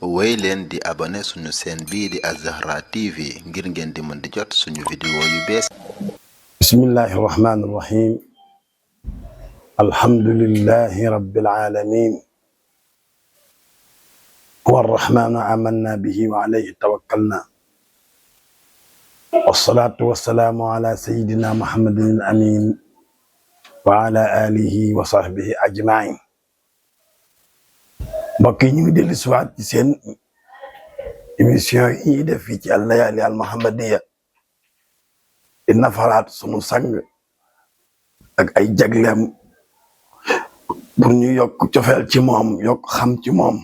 woy leen di abonné suñu chaîne bii di Az-Zahra TV ngir ngeen di mën di jot suñu vidéo yu bees. bismillahi rahmani rahim alhamdulillahi rabbil alamin huwa arrahmanu amanna bihi wa alayhi tawakkalna wassalatu wassalamu ala sayyidina muhammadin al-amin wa ala alihi wa sahbihi ajmain. mbokk yi ñu ngi dellu siwaat ci seen émission yi ñuy def fii ci al-Layali al-Muhammadiya di nafaraat sunu sang ak ay jagleem pour ñu yokk cofeel ci moom, yokk xam ci moom,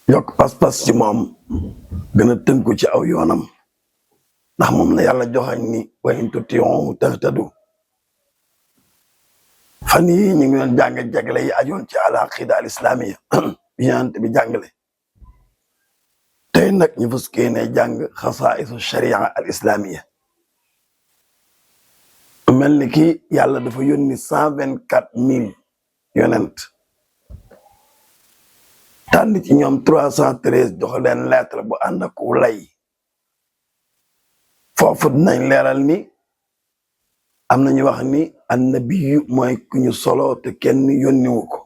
yokk pas-pas ci moom, gën a tënku ci aw yoonam, ndax moom la yàlla joxañ ni wa in tuti'uhu tahtadu. fan yi ñu ngi doon jàng jagle yi ajoon ci al-aqida al-islamiya bi ñaante bi jàngale. tey nag ñu fas yéene jàng xasaa'isu sharia al-islamiya. mel ni ki yàlla dafa yónni 124,000 yonent, tànn ci ñoom 313 jox leen lettre bu ànd ak lay. foofu dinañ leeral ni am nañu wax ni annabiyu mooy ku ñu solo te kenn yónniwu ko,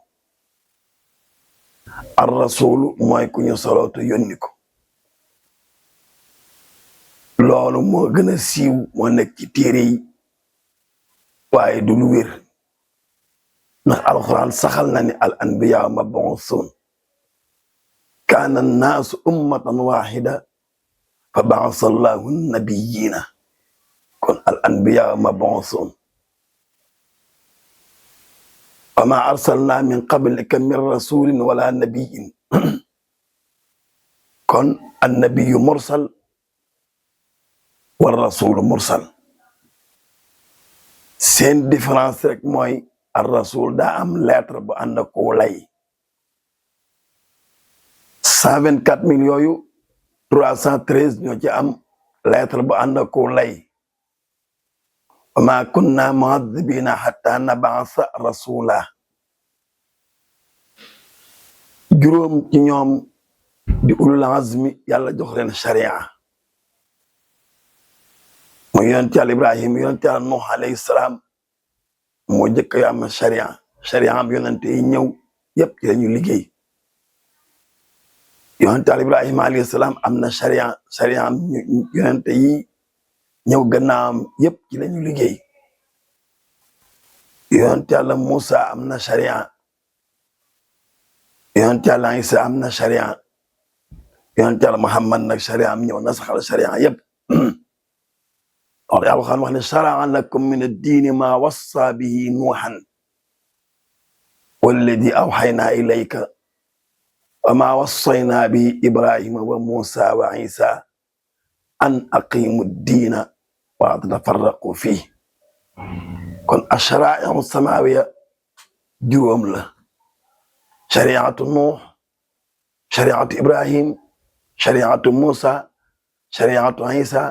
ar rasulu mooy ku ñu solo te yónni ko. loolu moo gën a siiw, moo nekk ci téere yi, waaye du lu wér, ndax alquran saxal na ni al anbiya mab'uusun kaana annaasu ummatan waahida fa ba'asa allahu nabiyyiina. kon al anbiya mab'uusun wa ma arsalna min qablika min rasulin wala nabiyyin. kon annabiyu mursal wa rasulu mursal. seen différence rek mooy ar rasul daa am lettre bu ànd ak lay. 124,000 yooyu 313 ñoo ci am lettre bu ànd ak lay. wa ma kunna mu'adhibina hatta nab'asa rasula. juróom ci ñoom di ulul azmi yàlla jox leen sharia, mooy yonent Yàlla Ibrahim, yonent Yàlla Nuh alayhi salaam moo jëkk yu am sharia am yonent yi ñëw yëpp ci lañu liggéey. yonent Yàlla Ibrahim alayhi salaam am na sharia am yonent yi ñëw gannaawam yëpp ci lañu liggéey. yonent Yàlla Musa am na sharia, yonent Yàlla Isa am na sharia, yonent Yàlla Muhammad nag sharia am ñëw na saxal sharia yëpp. yàlla xam wax ne shara'a lakum min ad-diini maa wassaa bihi nuuhan walladii awhaynaa ilayka wa maa wassaynaa bihi ibrahima wa muusaa wa iisaa an aqiimu d-diina wa laa tatafarraquu fiihi. kon ash-sharaa'i'u samaawiya juróom la: shari'atu nuux, shari'atu ibrahim, shari'atu muusaa, shari'atu iisaa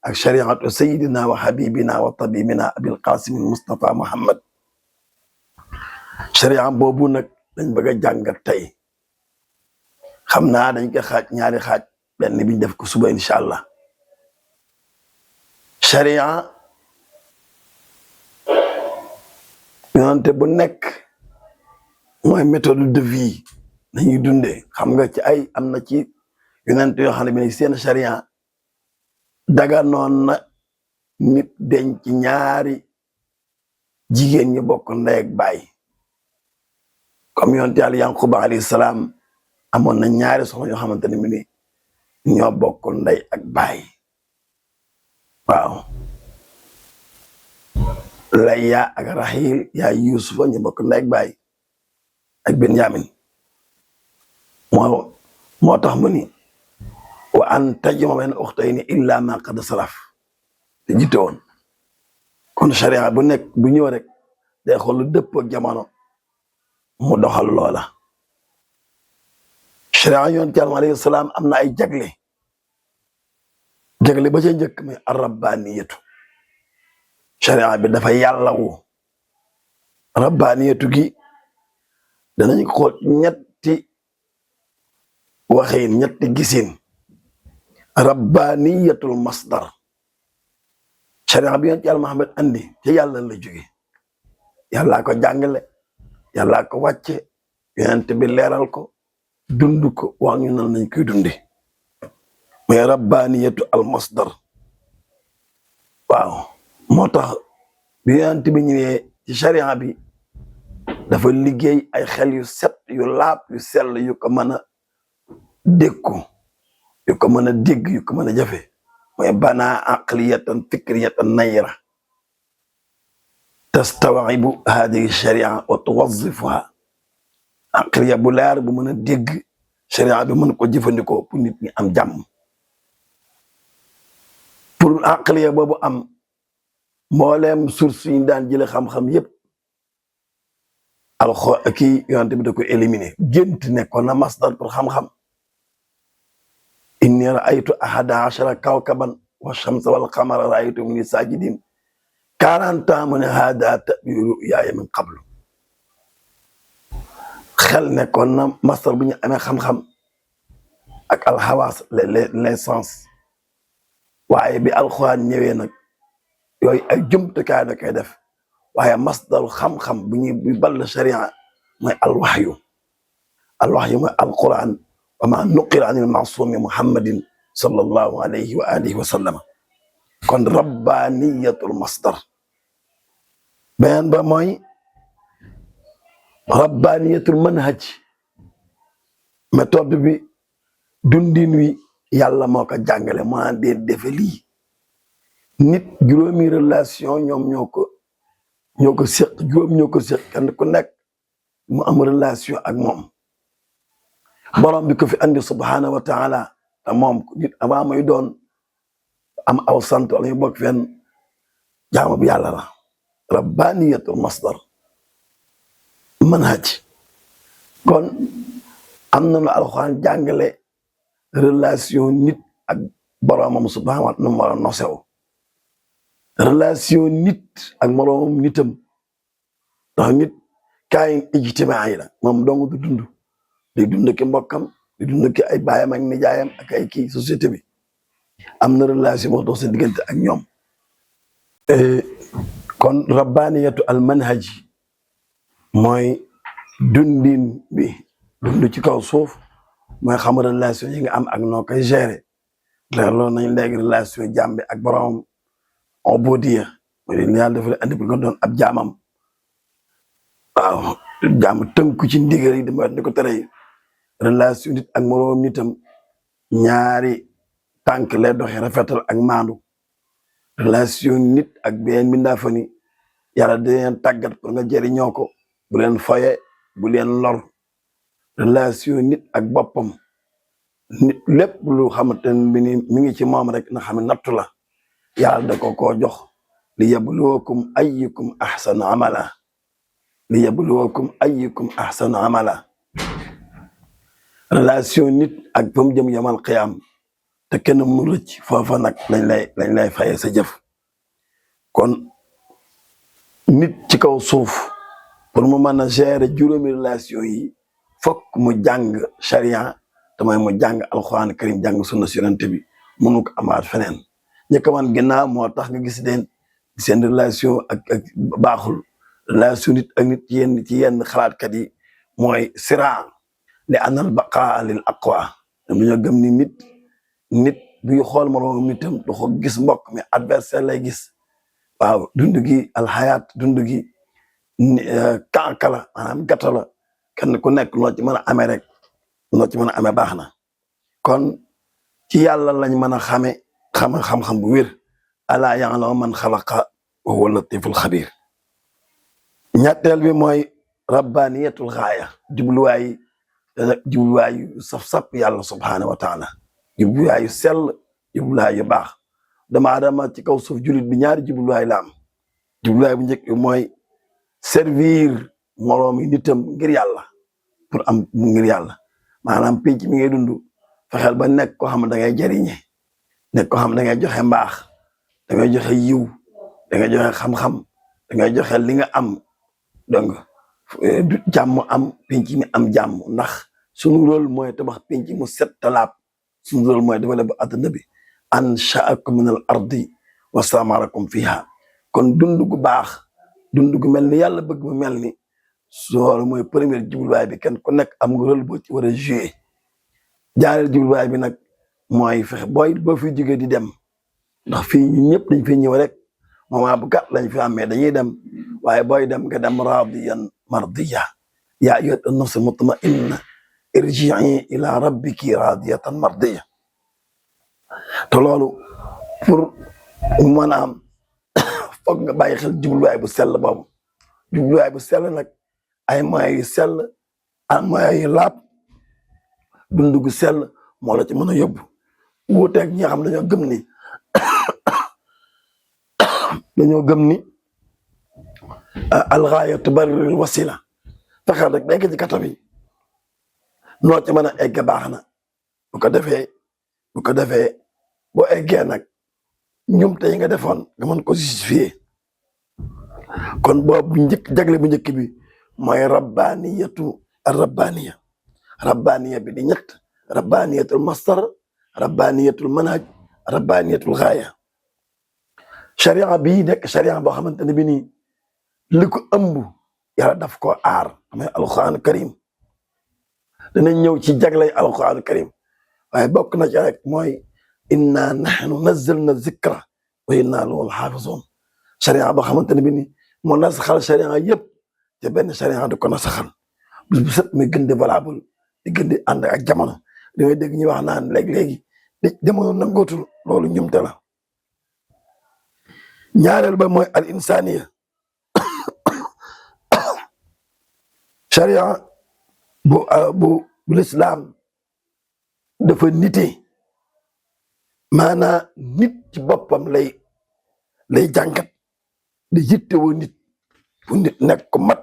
ak shari'atu sayyidina wa habibina wa tabibina abil qasim Mustafa Muhammad. sharia boobu nag dañ bëgg a jàngat tey. xam naa dañ ko xaaj ñaari xaaj, benn biñ def ko suba incha allah. sharia yonente bu nekk mooy méthode de vie nañuy dundee. xam nga ci ay am na ci yonente yoo xam ne bi seen sharia daga noon na nit denc ñaari jigéen ñi bokk ndey ak baay, comme yonent Yàlla Yanquba alayhi salaam amoon na ñaari soxna yoo xamante ne ni ñoo bokk ndey ak baay. waaw, Layya ak Rahil yaay Yuusufa ñu bokk ndey ak baay ak Benyamin. moo tax mu ni wa an tajma bayna ukhtayni illa ma qad salaf te jiite woon. kon sharia bu nekk bu ñëw rek day xool lu dëppoo ak jamono mu doxal loola. sharia yonent Yàlla alayhi salaam am na ay jagle ba ca njëkk muy ar-rabbaniyatu. sharia bi dafa yàllawu. rabbaniyatu gi danañ xool ñetti waxin ñetti gisin rabbaniyatul masdar sharia bi yonent yàlla Muhammad andi ci yàlla la jóge yàllaa ko jàngale yàllaa ko wàcce yonent bi leeral ko dund ko wax ñu nan nañ koy dunde mais rabbaniyatu al masdar waaw moo tax bi yonent bi ñëwee ci sharia bi dafa liggéey ay xel yu set yu laab yu sell yu ko mën a dékku yu ko mën a dégg yu ko mën a jafe mooy banaa aqliyatan fikriyatan nayra tastawibu hadihi sharia wa tuwazifuha aqliya bu leer bu mën a dégg sharia bi mën ko jëfandikoo pour nit ñi am jàmm pour aqliya boobu am mbooleem source yi daan jële xam-xam yépp kii yonent bi da ko éliminer gént nekkoon na masdar pour xam-xam inni raaytu ahada ashara kawkaban wa shamsa wal qamara raaytu min sajidin 40 ans mu ne hada tabiru yaaya min qablu xel nekkoon na masdar bu ñu amee xam-xam ak alxawaas les sens waaye bi alxuraan ñëwee nag yooyu ay jumtukaay da koy def waaye masdaru xam-xam bu ñuy bu ball sharia mooy alwaxyu mooy alquran wa ma nuqila anil masumi muhammadin sallallahu alayhi wa alihi wa sallama kon rabbaniyatul masdar beneen ba mooy rabbaniyatul manhaj méthode bi dundin wi yàlla moo ko jàngale moo dee defe lii nit juróomi relation ñoom ñoo ko séq juróom ñoo ko séq kenn ku nekk mu am relation ak moom borom bi ko fi andi subhanahu wa taala te moom nit avant muy doon am aw sant wala ñu bokk fenn jaamu bi yàlla la rabbaniyatul masdar manhaj kon am na lu alxuraan jàngale relation nit ak boromam subhanahu wa taala nu war a nosew relation nit ak moroomam nitam ndax nit kaay ijtimaa yi la moom dong du dund day dund ki mbokkam di dund ki ay baayam ak nijaayam ak ay kii société bi am na relation moo dox seen diggante ak ñoom kon rabbaniyatu al manhaj mooy dundin bi dund ci kaw suuf mooy xam relation yi nga am ak noo koy gérer leer loolu nañ léegi relation jaam bi ak boromam ubudiya mooy li yàlla dafa andi bi nga doon ab jaamam waaw jaam tënku ci ndigal yi dama di ko tere relation nit ak moroom nitam ñaari tànk lay doxee rafetal ak maandu relation nit ak benn mbindaafani yàlla da leen tàggat pour nga jëriñoo ko bu leen foye bu leen lor relation nit ak boppam nit lépp lu xamante ne bi ni mi ngi ci moom rek na xam ne nattu la yàlla da ko koo jox li yabluwakum ayyukum ahsanu amala li yabluwakum ayyukum ahsanu amala relation nit ak fa mu jëm yamal qiyaam te kenn mu rëcc foofa nag lañ lay faye sa jëf kon nit ci kaw suuf pour mu mën a gérer juróomi relation yi fokk mu jàng sharia te mooy mu jàng alquran karim jàng sunna si yonent bi mënu ko amaat feneen ñëkk man ginnaaw moo tax nga gis leen seen relation ak baaxul relation nit ak nit ci yenn xalaatkat yi mooy sira li anal baqa lil aqwa dañoo gëm ni nit buy xool moroom nitam du ko gis mbokk mais adversaire lay gis waaw dund gi alxayaat dund gi kankala maanaam gàtta la kenn ku nekk loo ci mën a amee rek loo ci mën a amee baax na kon ci yàlla lañ mën a xam-xam bu wér alaa ya'lamu man xalaqa wa huwa latiful xabir ñetteel bi mooy rabbaniyatul xaaya jubluwaayu saf-sap yàlla subhanahu wa taala jubluwaayu sell jubluwaay yu baax dama adama ci kaw suuf julit bi ñaari jubluwaay la am jubluwaay bu njëkk mooy servir moroom yi nitam ngir yàlla pour am ngir yàlla maanaam pénc mi ngay dund fexeel ba nekk koo xam ne da ngay jariñe nekk koo xam ne da ngay joxe mbaax da ngay joxe yiw da ngay joxe xam-xam da ngay joxe li nga am donc jàmm am pénc mi am jàmm ndax suñu rôle mooy tabax penc mu set talaab suñu rôle mooy développé adduna bi anshaakum min al ardi wa stamarakum fiha kon dund gu baax dund gu mel ni yàlla bëgg mu mel ni loolu mooy première jubluwaay bi kenn ku nekk am nga rôle boo ci war a joué jaareel jubluwaay bi nag mooy fexe boo fi jógee di dem ndax fii ñun ñëpp dañ fi ñëw rek moment bu gàtt lañ fi amee dañuy dem waaye booy dem nga dem raadiyan mardiya yaa ayyuha nafs mutma'inna irji'i ila rabbiki radiyatan mardiya te loolu pour mën a am foog nga bàyyi xel jubluwaay bu sell boobu jubluwaay bu sell nag ay moyens yu sell ay moyens yu laab dund gu sell moo la ci mën a yóbbu wuuteeg ñi nga xam dañoo gëm ni algaaya tubarrirul wasila fexeel rek egg ci kata bi noo ci mën a egg baax na bu ko defee boo eggee nag ñum te yi nga defoon nga mën ko justifier kon boobu jagle bu njëkk bi mooy rabbaniya bi di ñett rabbaniyatul masdar rabbaniyatul manhaj rabbaniyatul gaaya sharia bii nekk sharia boo xamante ne bi nii li ko ëmb yàlla daf ko aar mooy alquran karim danañ ñëw ci jaglay alquran karim waaye bokk na ci rek mooy inna nahnu nazzalna zikra wa inna lahu lahafizun sharia boo xamante ne bi nii moo nasaxal sharia yëpp te benn sharia du ko nasaxal bis bu set muy gën di valable di gën di ànd ak jamono li may dégg ñuy wax naan léegi-léegi jamono nangootul loolu ñumte la ñaareel ba mooy al insaniya sharia bu l'islam dafa nite maanaa nit ci boppam lay jàngat di yittewoo nit fu nit nekk ko mat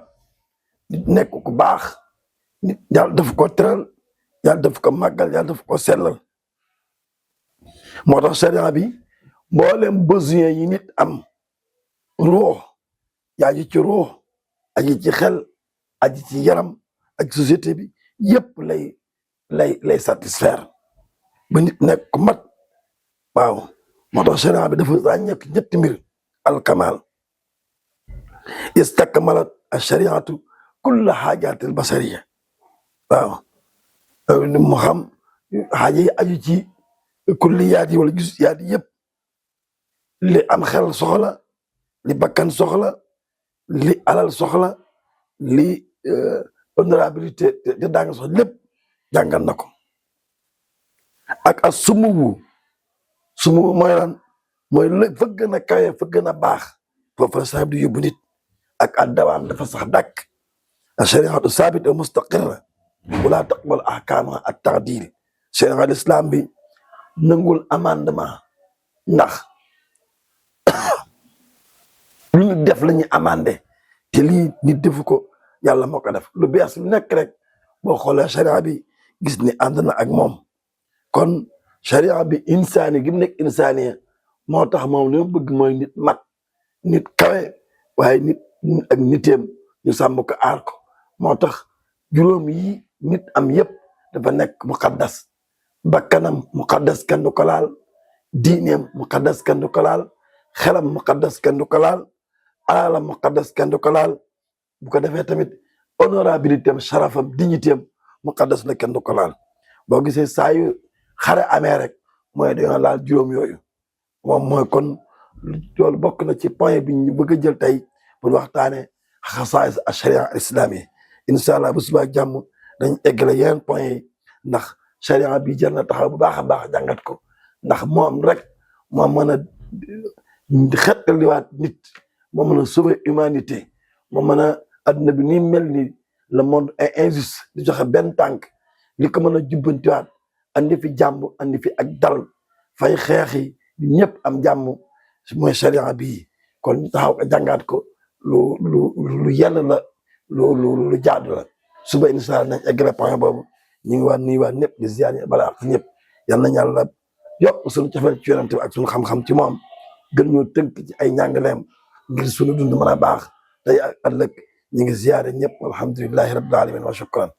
nit nekk ko baax nit yàlla daf ko teral yàlla daf ko màggal yàlla daf ko sellal moo tax sharia bi mboolem besoin yi nit am ruux yaa ji ci ruux aji ci xel aji ci yaram ak société bi yëpp lay satisfaire ba nit nekk ko mat waaw moo tax sharia bi dafa ràññeeku ñetti mbir alkamal istakmalat ashariatu kulla xaajatil basariya waaw mu xam xaaja yi aju ci kulliyaat yi wala jusiyaat yi yëpp li am xel soxla li bakkan soxla li alal soxla li honorabilité te daa nga soxla lépp jàngal na ko ak as sumuwu mooy lan mooy la fa gën a kawe fa gën a baax foofu la sax di yóbbu nit ak addawaam dafa sax dàkk ashariatu sabita mustaqirra wala taqbal ahkama at taadil sharia al islam bi nangul amendement ndax lu ñu def la ñuy amandé te lii nit defu ko yàlla moo ko def lu bees lu nekk rek boo xoolee sharia bi gis ni ànd na ak moom kon sharia bi insaani gi mu nekk insaaniya moo tax moom li ma bëgg mooy nit mat nit kawe waaye nit ak niteem ñu sàmm ko aar ko moo tax juróom yi nit am yëpp dafa nekk muqaddas bakkanam muqaddas kenn du ko laal diineem muqaddas kenn du ko laal xelam muqaddas kenn du ko laal alalam muqaddas kenn du ko laal bu ko defee tamit honorabilité am sharafam dignité am muqaddas la kenn du ko laal boo gisee saa yu xare amee rek mooy dañoo laal juróom yooyu moom mooy kon loolu bokk na ci point bi ñu bëgg a jël tey pour waxtaane xasaais sharia al islami incha allah bu subaa jàmm dañ eggale yeneen point yi ndax sharia bi jar na taxaw bu baax a baax jàngat ko ndax moom rek moo mën a xettaliwaat nit moo mën a sauver humanité moo mën a adduna bi ni mel ni le monde est injuste di joxe benn tànk li ko mën a jubbantiwaat andi fi jàmm andi fi ak dal fay xeex yi ñëpp am jàmm mooy sharia bii kon ñu taxaw ko jàngaat ko lu yàlla la lu jaadu la suba incha allah nañ eggale point boobu ñu ngi waat nuyu waat ñëpp di ziar bala ak ñëpp yal nañ yàlla yokk suñu cofeel ci yonent bi ak suñu xam-xam ci moom gën ñoo tënk ci ay njàngaleem ngir suñu dund mën a baax tey ak ëllëg ñu ngi ziare ñëpp alhamdulillahi rabbil alamin wa shukran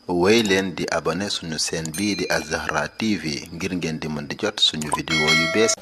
wéy leen di abonné suñu chaîne bii di Al Zahra TV ngir ngeen di mën di jot suñu vidéo yu bees